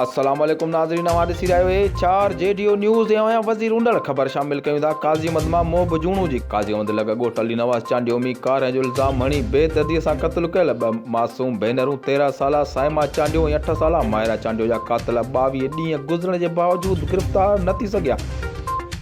السلام عليڪم ناظرين اوهان ڏسي رهيا آهيو H R G D O news ۽ اوهان وزير اونڊڙ خبر شامل ڪيون ٿا قاضي احمد مان موب جوڻو جي قاضي احمد لڳ ڳوٺ علي نواز چانڊيو ۾ ڪارنهن جو الزام هڻي بي دردي سان قتل ڪيل ٻه معصوم ڀينرون 13 سالا صائمه چانڊيو ۽ 8 سالا ماهره چانڊيو جا قاتل 22 ڏينهن گذرڻ جي باوجود گرفتار نه ٿي سگهيا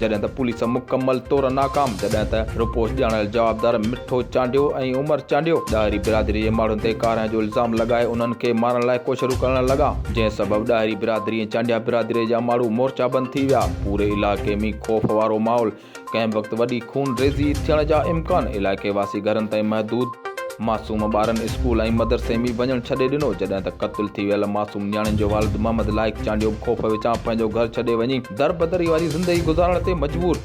جڏهن ته پوليس مڪمل طور ناڪام، جڏهن ته رپورٽ ڄاڻايل جوابدار مٺو چانڊيو ۽ عمر چانڊيو ڏاهري برادري جي ماڻهن تي ڪارنهن جو الزام لڳائي انهن کي مارڻ لاء ڪوششون ڪرڻ لڳا، جنهن سبب ڏاهري برادري ۽ چانڊيا برادري جا ماڻهو مورچا بند ٿي ويا، پوري علائقي ۾ خوف وارو ماحول، ڪنهن به وقت وڏي خون ريزي ٿيڻ جا امڪان، علائقي واسي گهرن تائين محدود، معصوم ٻارن اسڪول ۽ مدرسي ۾ وڃڻ ڇڏي ڏنو، جڏهن ته قتل ٿي ويل معصوم نياڻين جو والد محمد لائق چانڊيو به خوف وچان پنهنجو گهر ڇڏي وڃي دربدري واري زندگي گذارڻ تي مجبور،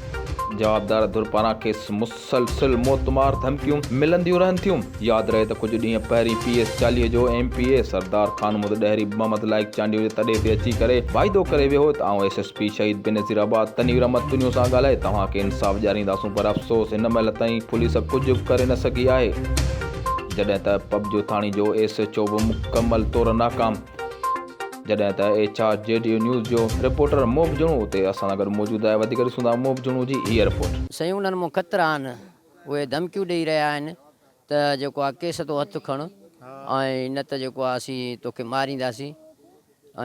جوابدار ڌر پاران کيس مسلسل موتمار ڌمڪيون ملنديون رهن ٿيون. ياد رهي ته ڪجهه ڏينهن پهرين پي ايس 40 جو M P A Sardar Khan Muhammad Dahri به محمد لائق چانڊيو جي تڏي تي اچي ڪري واعدو ڪري ويو هو ته آئون S S P Shaheed Benazirabad Tanveer Ahmed Tunio سان ڳالهائي توهان کي انصاف ڏيارينداسون پر افسوس هن مهل تائين پوليس ڪجهه به ڪري نه سگهي آهي جڏهن ته پٻجو ٿاڻي جو ايس ايڇ او به مڪمل طور ناڪام جڏهن ته H R G D news جو رپورٽر موب جڻو اتي اسان سان گڏ موجود آهي وڌيڪ ڏسون ٿا موب جڻو جي هيء رپورٽ. سائين انهن مون خطرا آهن اهي ڌمڪيون ڏئي رهيا آهن ته جيڪو آ ڪيس تون هٿ کڻ ۽ نه ته جيڪو آ اسين توکي مارينداسين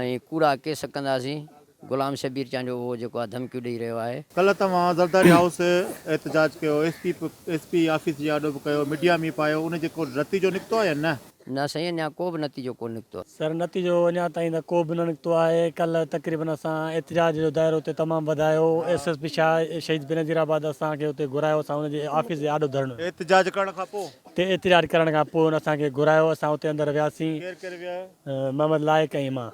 ۽ ڪوڙا ڪيس ڪنداسين، غلام شبير چانڊيو اهو جيڪو آ ڌمڪيون ڏئي رهيو آهي. ڪلهه توهان زرداري هائوس احتجاج ڪيو، S P S P office جي آڏو به ڪيو، ميڊيا ۾ به آيو، ان جي ڪو نتيجو نڪتو آهي يا نه؟ نه سائين اڃا ڪو به نتيجو ڪونه نڪتو آهي. سر نتيجو اڃا تائين ته ڪو به نه نڪتو آهي، ڪلهه تقريبن اسان احتجاج جو دائرو اتي تمام وڌايو، ايس ايس پي شاهه شهيد بينظير آباد اسان کي اتي گهرايو، اسان ان جي آفيس جي آڏو ڌرڻو. احتجاج ڪرڻ کان پوء؟ تي احتجاج ڪرڻ کان پوء ان اسان کي گهرايو، اسان اتي اندر وياسين. ڪير ڪير ويا؟ محمد لائق ۽ مان.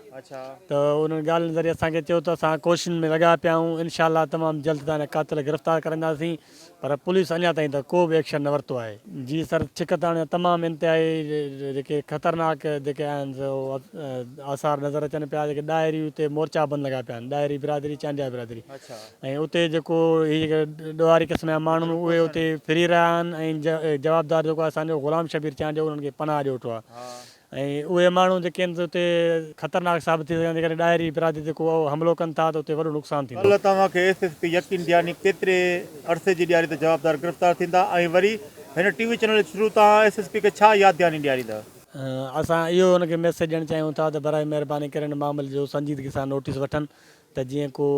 ته انهن ڳالهين ذريعي اسان کي چيو ته اسان ڪوششن ۾ لڳا پيا آهيون انشاء الله تمام جلد توهان جا قاتل گرفتار ڪرائينداسين پر پوليس اڃا تائين ته ڪو به ايڪشن نه ورتو آهي. جي سر ڇڪتاڻ جا تمام انتهائي جيڪي خطرناڪ جيڪي آهن سو آثار نظر اچن پيا جيڪي ڏاهري اتي مورچا بند لڳا پيا آهن ڏاهري برادري چانڊيا برادري ۽ اتي جيڪو هي جيڪي ڏوهاري قسم جا ماڻهو اهي اتي ڦري رهيا آهن ۽ جوابدار جيڪو آهي اسان جو غلام شبير چانڊيو انهن کي پناهه ڏيو ويٺو آهي ۽ اهي ماڻهو جيڪي آهن سي اتي خطرناڪ ثابت ٿي سگهن جيڪڏهن ڏاهري برادري تي ڪو حملو ڪن ٿا ته اتي وڏو نقصان ٿيندو. ڪلهه توهان کي ايس ايس پي يقين ڏياري ڪيتري عرصي جي ڏياري ته جوابدار گرفتار ٿيندا ۽ وري هن ٽي وي چينل جي ٿرو توهان ايس ايس پي کي ڇا ياد دهاني ڏياريندا؟ اسان اهو ان کي ميسيج ڏيڻ چاهيون ٿا ته برائي مهرباني ڪري ان معاملي جو سنجيدگي سان نوٽيس وٺن ته جيئن ڪو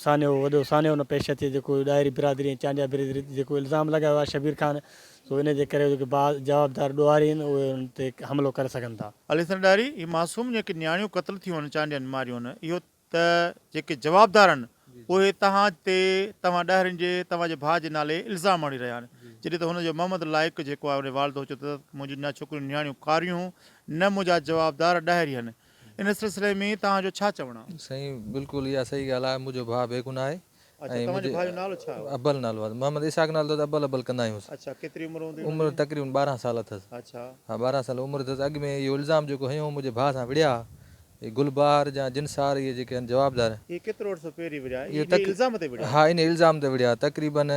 سانحو وڏو سانحو نه پيش اچي جيڪو ڏاهري برادري ۽ چانڊيا برادري تي جيڪو الزام لڳايو آهي شبير خان سو ان جي ڪري جيڪي با جوابدار ڏوهاري آهن اهي ان تي حملو ڪري سگهن ٿا. علي حسن ڏاهري، هي معصوم جيڪي نياڻيون قتل ٿيون آهن چانڊين ماريون آهن اهو ته جيڪي جوابدار آهن اهي توهان تي توهان ڏاهرين جي توهان جي ڀاء جي نالي الزام هڻي رهيا آهن جڏهن ته هن جو محمد لائق جيڪو آهي ان والد هو چيو ته منهنجون نه ڇوڪريون نياڻيون ڪاريون نه منهنجا جوابدار ڏاهري آهن ان سلسلي ۾ توهان جو ڇا چوڻ آ؟ سائين بلڪل اها صحيح ڳالهه آهي منهنجو ڀاء بيگناهه آهي اڇا ۽ توهان جي منهنجي ڀاء جو نالو ڇا هو؟ ابل نالو آهي محمد اسحاق نالو اٿس ابل ابل ڪندا آهيونس. اڇا ڪيتري عمر هوندي هن عمر جي؟ تقريبن 12 سال اٿس. اڇا. ها 12 سال عمر اٿس اڳ ۾ اهو الزام جيڪو هنيو هو منهنجي ڀاء سان وڙهيا ها هي گل بهار جا جنسار اهي جيڪي آهن جوابدار. اهي ڪيترو عرصو پهرين وڙهيا اهو انهي تق الزام تي وڙهيا؟ ها انهي الزام تي وڙهيا تقريبن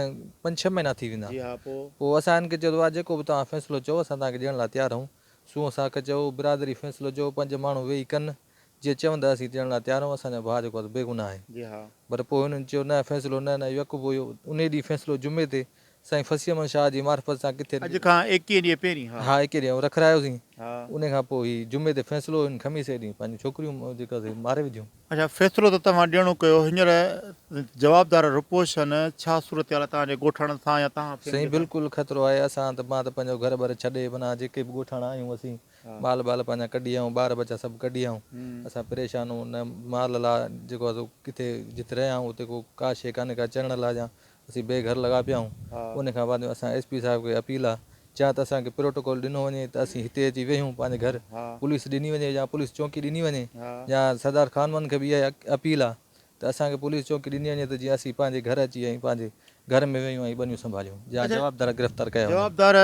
پنج ڇهه مهينا ٿي ويندا. جي ها پوء؟ پوء اسان هن کي چيو ته وا جيڪو به توهان فيصلو چئو اسان توهان کي ڏيڻ لاء تيار آهيون سونهن ساک چئو، برادري فيصلو چئو، پنج ماڻهو ويهي ڪن، جيئن چوندا اسين ڏيڻ لاء تيار آهيون، اسان جو ڀاء جيڪو آهي سو بيگناهه آهي. جي ها. پر پوء هنن چيو نه فيصلو نه نه يڪو اهو انهي ڏينهن فيصلو جمعي تي سائين فصيح احمد شاهه جي معرفت سان ڪٿي اڄ کان ايڪيهه ڏينهن پهرين ها. ها ايڪيهه ڏينهن رکرايوسين ها. انهي کان پوء هي جمعي تي فيصلو هن خميس جي ڏينهن پنهنجون ڇوڪريون جيڪا سي ماري وڌيون. اڇا فيصلو ته توهان ڏيڻو ڪيو هينئر جوابدار روپوش هن ڇا صورتحال آهي توهان جي ڳوٺاڻن سان يا توهان سائين فيملي سان. بلڪل خطرو آهي اسان ته مان ته پنهنجو گهر ٻر ڇڏي معنيٰ جيڪي به ڳوٺاڻا آهيون اسين مال ٻال پنهنجا ڪڍي آيون ٻار ٻچا سڀ ڪڍي آيون اسان پريشان آهيون نه مال لا جيڪو آهي سو ڪٿي جتي رهيا آهيون اتي ڪو ڪا شي ڪانهي ڪا چرڻ لا جا اسين بي گهر لڳا پيا آهيون ان کان بعد ۾ اسان ايس پي صاحب کي اپيل آ چا ته اسان کي پروٽوڪول ڏنو وڃي ته اسين هتي اچي ويهون پنهنجي گهر پوليس ڏني وڃي يا پوليس چونڪي ڏني وڃي يا سردار خان محمد کي به اها اپيل آ ته اسان کي پوليس چونڪي ڏني وڃي ته جيئن اسين پنهنجي گهر اچي ۽ پنهنجي گهر ۾ ويهون ۽ ٻنيون سنڀاليون يا جوابدار گرفتار ڪيا وڃن. جوابدار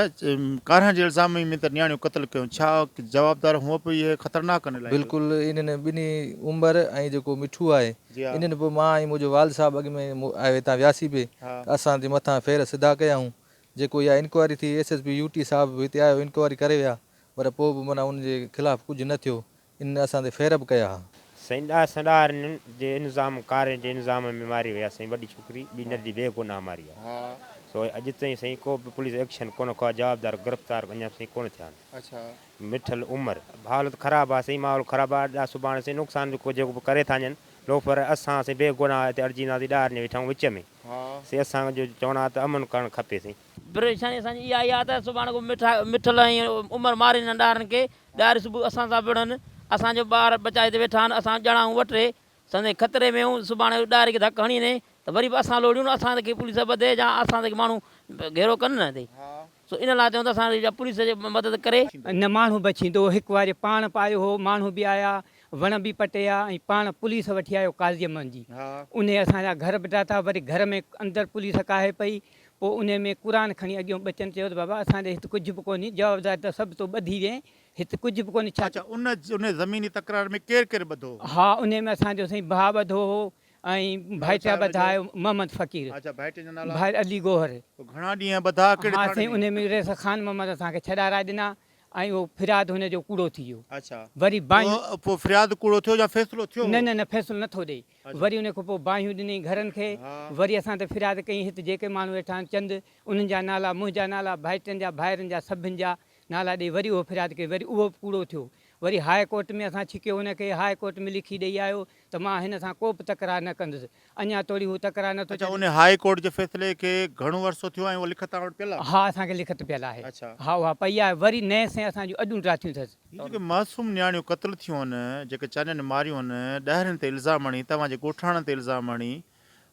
ڪارنهن جي الزام ۾ ته نياڻيون قتل ڪيون ڇا جوابدار هونء به اهي خطرناڪ آهن علائقي. بلڪل انهن ٻنهي عمر ۽ جيڪو مٺو آهي جي ها. انهن پوء مان ۽ منهنجو والد صاحب اڳ ۾ آيو هتان وياسين به ته اسان جي مٿان ڦير سڌا ڪيائون جيڪو اها انڪوائري ٿي ايس ايس پي يو ٽي صاحب به هتي آيو انڪوائري ڪري ويا پر پوء به معنيٰ ان جي خلاف ڪجهه نه ٿيو انهن اسان تي ڦير به ڪيا ها. سائين اسان ڏاهرن جي انظام ڪارين جي انظام ۾ ماري ويا سائين وڏي ڇوڪري ٻي ننڍي بي گناهه ماري آ سو اڄ تائين سائين ڪو به پوليس ايڪشن ڪونه کنيو آ جوابدار گرفتار اڃا سائين ڪونه ٿيا آهن مٺل عمر حالت خراب آ سائين ماحول خراب آ اڏا سڀاڻي سائين نقصان جيڪو جيڪو به ڪري ٿا وڃن لوفر اسان سائين بي گناهه هتي اڙجي وينداسين ڏاهرن ويٺا آهيون وچ ۾ سائين اسان جو چوڻ آ ته امن ڪرڻ کپي سائين. پريشاني اسان جي اها ئي آ ته سڀاڻي ڪو مٺا مٺل ۽ عمر مارين نه ڏاهرن کي ڏاهري صبح اسان سان وڙهن اسان جو ٻار ٻچا هتي ويٺا آهن اسان ڄڻا آهيون ٻه ٽي سندي خطري ۾ آهيون سڀاڻي ڏاهري کي ڌڪ هڻي وڃي ته وري به اسان لوڙيون نه اسان کي پوليس ٻڌي يا اسان کي ماڻهو گهيرو ڪن نه هتي سو ان لاء چئون ته اسان جي پوليس جي مدد ڪري. نه ماڻهو بڇيندو هو، هڪ واري پاڻ پايو هو، ماڻهو به آيا، وڻ به پٽيا ۽ پاڻ پوليس وٺي آيو قاضي احمد جي، انهي اسان جا گهر به ڊاٿا، وري گهر ۾ اندر پوليس ڪاهي پئي، پوء انهي ۾ قرآن کڻي اڳيون ٻچن چيو ته بابا اسان ڏي هت ڪجهه به ڪونهي، جوابداري ته سڀ تو ٻڌي وئين، هت ڪجهه به ڪونهي، ڇا. اڇا ان ان زميني تڪرار ۾ ڪير ڪير ٻڌو هو؟ ها انهي ۾ اسان جو سائين ڀاء ٻڌو هو ۽ ڀائٽيا ٻڌا آيو محمد فقير. اڇا ڀائٽين جا نالا؟ ڀائر علي گوهر. پوء گهڻا ڏينهن ٻڌا ڪهڙي ها ٿاڻي سائين ۾؟ انهي ۾ رئيس خان محمد اسان کي ڇڏارائي ڏنا ۽ اهو فرياد هن جو ڪوڙو ٿي ويو. اڇا وري باهيون. پوء پوء فرياد ڪوڙو ٿيو يا فيصلو ٿيو هو؟ نه نه نه فيصلو نه ٿو ڏئي. وري ان کان پوء باهيون ڏنئين گهرن کي. وري اسان تي فرياد ڪئين هت جيڪي ماڻهو ويٺا آهن چند انهن جا نالا منهنجا نالا ڀائٽين جا ڀائرن جا سڀن جا نالا ڏئي وري اهو فرياد ڪئي وري اهو به ڪوڙو ٿيو. وري هاء ڪورٽ ۾ اسان ڇڪيو هن کي هاء ڪورٽ ۾ لکي ڏئي آيو ته مان هن سان ڪو به تڪرار نه ڪندس. اڃا توڙي هو تڪرار نه ٿو اڇا ڇڏي. ان هاء ڪورٽ جي فيصلي کي گهڻو عرصو ٿيو ۽ اها لکت توهان وٽ پيل آهي؟ ها اسان کي لکت پيل آهي. اڇا. ها اها پئي آهي. وري نئين سين اسان جون اڏون ڊاٿيون اٿس. هي جيڪي معصوم نياڻيون قتل ٿيون هن، جيڪي چانين ماريون هن، ڏاهرين تي الزام هڻي، توهان جي ڳوٺاڻن تي الزام هڻي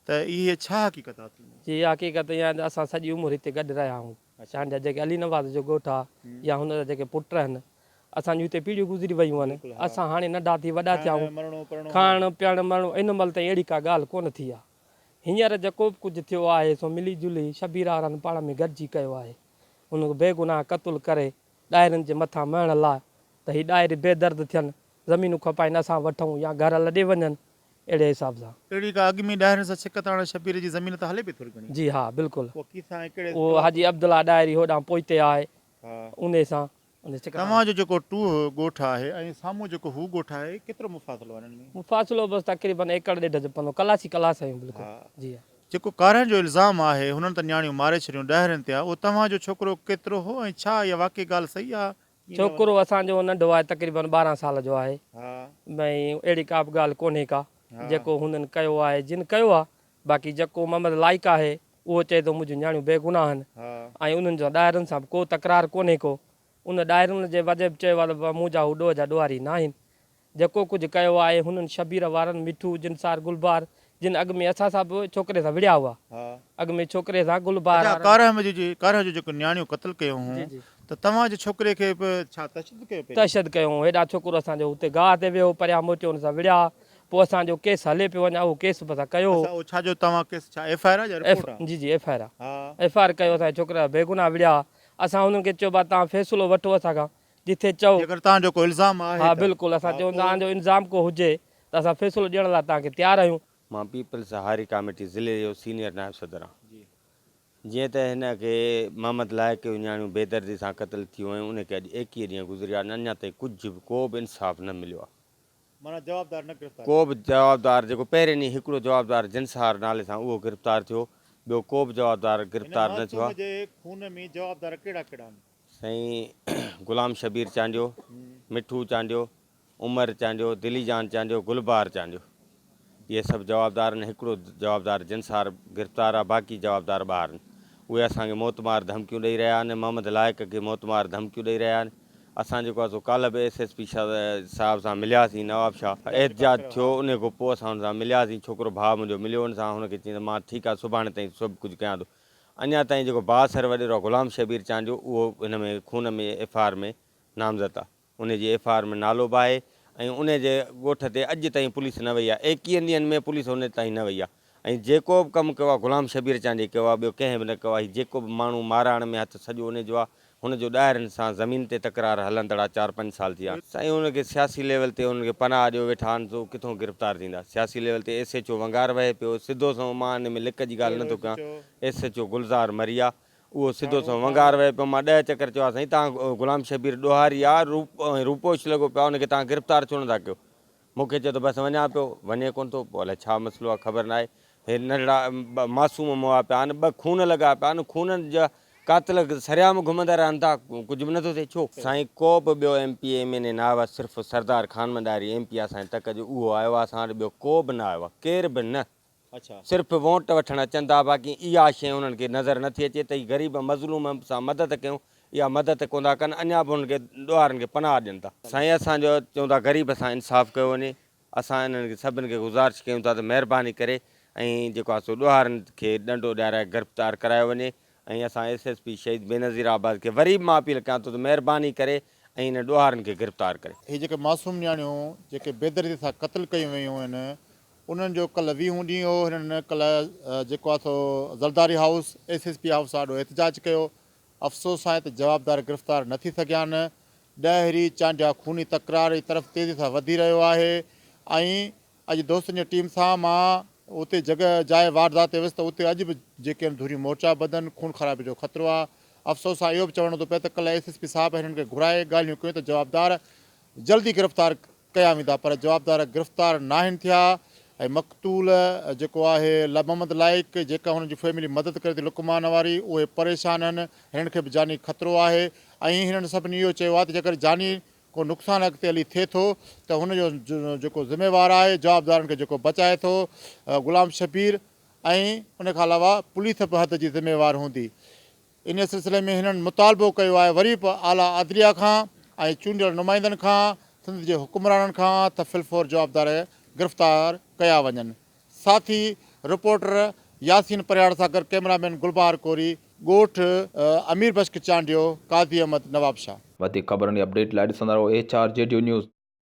ته اهي ڇا حقيقت آهي اصل ۾؟ جي اها حقيقت اها آهي ته اسان سڄي عمر هتي گڏ رهيا آهيون. چانڊيا جيڪي علي نواز جو ڳوٺ آ يا هن جا جيڪي پٽ آهن اسان جون هتي پيڙهيون گذري ويون آهن اسان هاڻي ننڍا ٿي وڏا ٿيا آهيون کائڻ پيئڻ مرڻو ان مهل تائين اهڙي ڪا ڳالهه ڪونه ٿي آ هينئر جيڪو به ڪجهه ٿيو آهي سو ملي جلي شبير وارن پاڻ ۾ گڏجي ڪيو آهي هن کي بيگناهه قتل ڪري ڏاهرن جي مٿان مهڻ لاء ته هي ڏاهري بي درد ٿين زمينون کپائين اسان وٺون يا گهر لڏي وڃن اهڙي حساب سان. اهڙي ڪا اڳ ۾ ڏاهرين سان ڇڪ تاڻ شبير جي زمين تان هلي پئي ٿوري گهڻي. جي ها بلڪل. اها ڪيسان ۽ ڪهڙي اهو حاجي عبدالله ڏاهري هوڏانهن پوئتي آهي انهي سان انهي ڇڪ تاڻ. توهان جو جيڪو ٽوهه ڳوٺ آهي ۽ سامهون جيڪو هو ڳوٺ آهي ڪيترو مفاصلو آهي انهن ۾؟ مفاصلو بس تقريبن ايڪڙ ڏيڍ جو پوندو ڪلاسي ڪلاس آهيون بلڪل جي ها. جيڪو ڪارنهن جو الزام آهي هنن ته نياڻيون ماري ڇڏيون ڏاهرين تي آهي اهو توهان جو ڇوڪرو ڪيترو هو ۽ ڇا اها واقعي ڳالهه صحيح آهي ڇوڪرو اسان جو ننڍو آهي تقريبن 12 سال جو آهي ۽ اهڙي ڪا به ڳالهه ڪونهي ڪا جيڪو هنن ڪيو آهي جن ڪيو آهي باقي جيڪو محمد لائق آهي اهو چئي ٿو منهنجون نياڻيون بيگناهه آهن ۽ انهن جو ڏاهرن سان به ڪو تڪرار ڪونهي ڪو ان ڏاهرن جي وجه به چيو آهي ته منهنجا هو ڏوهه جا ڏوهاري ناهن جيڪو ڪجهه ڪيو آهي هنن شبير وارن، مٺو، جنسار، گلبهار جن اڳ ۾ اسان سان به ڇوڪري سان وڙهيا هئا. اڳ ۾ ڇوڪري سان گلبهار اڇا وارن. ڪارنهن جي ڪارنهن جو جيڪو نياڻيون قتل ڪيو هون ته توهان جي ڇوڪري کي به ڇا تشدد ڪيو پهرين؟ تشدد ڪيو هون هيڏانهن ڇوڪرو اسان جو اتي گاهه تي ويو پريان موٽيو ان سان وڙهيا پوء اسان جو ڪيس هلي پيو اڃا اهو ڪيس به اسان ڪيو هو. اڇا اهو ڇا جو توهان ڪيس ڇا ايف I R آهي يا رپورٽ آهي؟ جي جي ايف I R آهي ايف I R ڪيو اسان جي ڇوڪري سان بيگناهه وڙهيا اسان هنن کي چيو ڀا توهان فيصلو وٺو اسان کان جتي چئو. جيڪر توهان جو ڪو الزام آهي ها ته. بلڪل اسان چئون توهان جو الزام ڪو هجي ته اسان فيصلو ڏيڻ لاء توهان کي تيار آهيون. مان پيپلز هاري ڪاميٽي ضلعي جو سينيئر نائب صدر آهيان. جيئن ته هن کي محمد لائق جون نياڻيون بيدردي سان قتل ٿيون هيون ان کي اڄ 21 ڏينهن گذريا آهن اڃا تائين ڪجهه به ڪو به انصاف نه مليو آهي. معنيٰ جوابدار نه گرفتار ڪو به جوابدار جيڪو پهرين ڏينهن هڪڙو جوابدار جنسار نالي سان اهو گرفتار ٿيو ٻيو ڪو به جوابدار هن گرفتار نه ٿيو معصوم آهي. جي خون ۾ جوابدار ڪهڙا ڪهڙا آهن؟ سائين غلام شبير چانڊيو، مٺو چانڊيو، عمر چانڊيو، دلي جان چانڊيو، گلبهار چانڊيو اهي سڀ جوابدار آهن هڪڙو جوابدار جنسار گرفتار آهي باقي جوابدار ٻاهر آهن اهي اسان کي موتمار ڌمڪيون ڏئي رهيا آهن محمد لائق کي موتمار ڌمڪيون ڏئي رهيا آهن اسان جيڪو آهي سو ڪالهه به ايس ايس پي صاحب سان ملياسين نوابشاهه احتجاج ٿيو انهي کان پوء اسان هن سان ملياسين ڇوڪرو ڀاء منهنجو مليو ان سان هن کي چيائين ته مان ٺيڪ آهي سڀاڻي تائين سڀ ڪجهه ڪيان ٿو اڃا تائين جيڪو بااثر وڏيرو آهي غلام شبير چانڊيو اهو هن ۾ خون ۾ ايف I R ۾ نامزد آهي انهي جي ايف I R ۾ نالو به آهي ۽ انهي جي ڳوٺ تي اڄ تائين پوليس نه وئي آهي ايڪيهن ڏينهن ۾ پوليس انهي تائين نه وئي آهي ۽ جيڪو به ڪم ڪيو آهي غلام شبير چانڊيي ڪيو آهي ٻيو ڪنهن به نه ڪيو آهي هي جيڪو به ماڻهو مارائڻ ۾ هٿ سڄو انهي جو آهي هن جو ڏاهرن سان زمين تي تڪرار هلندڙ آ چار پنج سال ٿي ويا. سائين انهن کي سياسي ليول تي انهن کي پناهه ڏيو ويٺا آهن سو ڪٿون گرفتار ٿيندا سياسي ليول تي ايس ايڇ او ونگار وهي پيو سڌو سنئون مان ان ۾ لڪ جي ڳالهه نه ٿو ڪيان ايس ايڇ او گلزار مري آ اهو سڌو سنئون ونگار وهي پيو مان ڏهه چڪر چيو آ سائين تان غلام شبير ڏوهاري آ روپ ۽ روپوش لڳو پيو آ ان کي تان گرفتار ڇو نه ٿا ڪيو. مون کي چيو ته بس وڃان پيو، وڃي ڪونه ٿو، پوء الائي ڇا مسئلو آهي خبر ناهي. هي ننڍڙا معصوم مئا پيا آهن، ٻه خون لڳا پيا آهن، خونن جا قاتل سرعام گهمندا رهن ٿا، ڪجهه به نٿو ٿئي ڇو؟ سائين ڪو به ٻيو M P A M N A نه آيو آهي، صرف سردار خان منداري ايم پي اسان جي تڪ جو اهو آيو آهي، اسان وٽ ٻيو ڪو به نه آيو آهي، ڪير به نه. صرف ووٽ وٺڻ اچن ٿا باقي اها شيء انهن کي نظر نٿي اچي ته هي غريب مظلوم سان مدد ڪيون اها مدد ڪونه ٿا ڪن اڃا به انهن کي ڏوهارين کي پناهه ڏين ٿا. سائين اسان جو چون ٿا غريب سان انصاف ڪيو وڃي اسان انهن کي سڀن کي گذارش ڪيون ٿا ته مهرباني ڪري ۽ جيڪو آهي سو ڏوهارين کي ڏنڊو ڏيارائي گرفتار ڪرايو وڃي ۽ اسان ايس ايس پي شهيد بينظير آباد کي وري به مان اپيل ڪيان ٿو ته مهرباني ڪري ۽ انهن ڏوهارين کي گرفتار ڪري. هي جيڪي معصوم نياڻيون جيڪي بيدردي سان قتل ڪيون ويون آهن انهن جو ڪلهه ويهون ڏينهن هو، هنن ڪلهه جيڪو آهي سو Zardari house, S S P house آڏو احتجاج ڪيو، افسوس آهي ته جوابدار گرفتار نه ٿي سگهيا آهن، ڏاهري چانڊيا خوني تڪرار جي طرف تيزي سان وڌي رهيو آهي ۽ اڄ دوستن جي ٽيم سان مان اتي جڳهه جاء واردات تي ويس ته اتي اڄ به جيڪي آهن ڌريون مورچا ٻڌن، خون خرابي جو خطرو آهي، افسوس سان اهو به چوڻو ٿو پئي ته ڪلهه ايس ايس پي صاحب هنن کي گهرائي ڳالهيون ڪيون ته جوابدار جلدي گرفتار ڪيا ويندا پر جوابدار گرفتار ناهن ٿيا ۽ مقتول جيڪو آهي محمد لائق جيڪا هن جي فيملي مدد ڪري ٿي لقمان واري اهي پريشان آهن هنن کي به جاني خطرو آهي ۽ هنن سڀني اهو چيو آهي ته جيڪڏهن جاني ڪو نقصان اڳتي هلي ٿئي ٿو ته هن جو جيڪو ذميوار آهي جوابدارن کي جيڪو بچائي ٿو غلام شبير ۽ ان کان علاوه پوليس به حد جي ذميوار هوندي. انهيء سلسلي ۾ هنن مطالبو ڪيو آهي وري به اعليٰ عدليه کان ۽ چونڊيل نمائندن کان، سنڌ جي حڪمرانن کان ته في الفور جوابدار گرفتار ڪيا وڃن. ساٿي رپورٽر ياسين پرهياڙ سان گڏ ڪئميرا مين گلبهار ڪوري، ڳوٺ امير بخش چانڊيو، قاضي احمد، نوابشاهه. وڌيڪ خبرن ۽ اپڊيٽ لاء ڏسندا رهو H R G D news.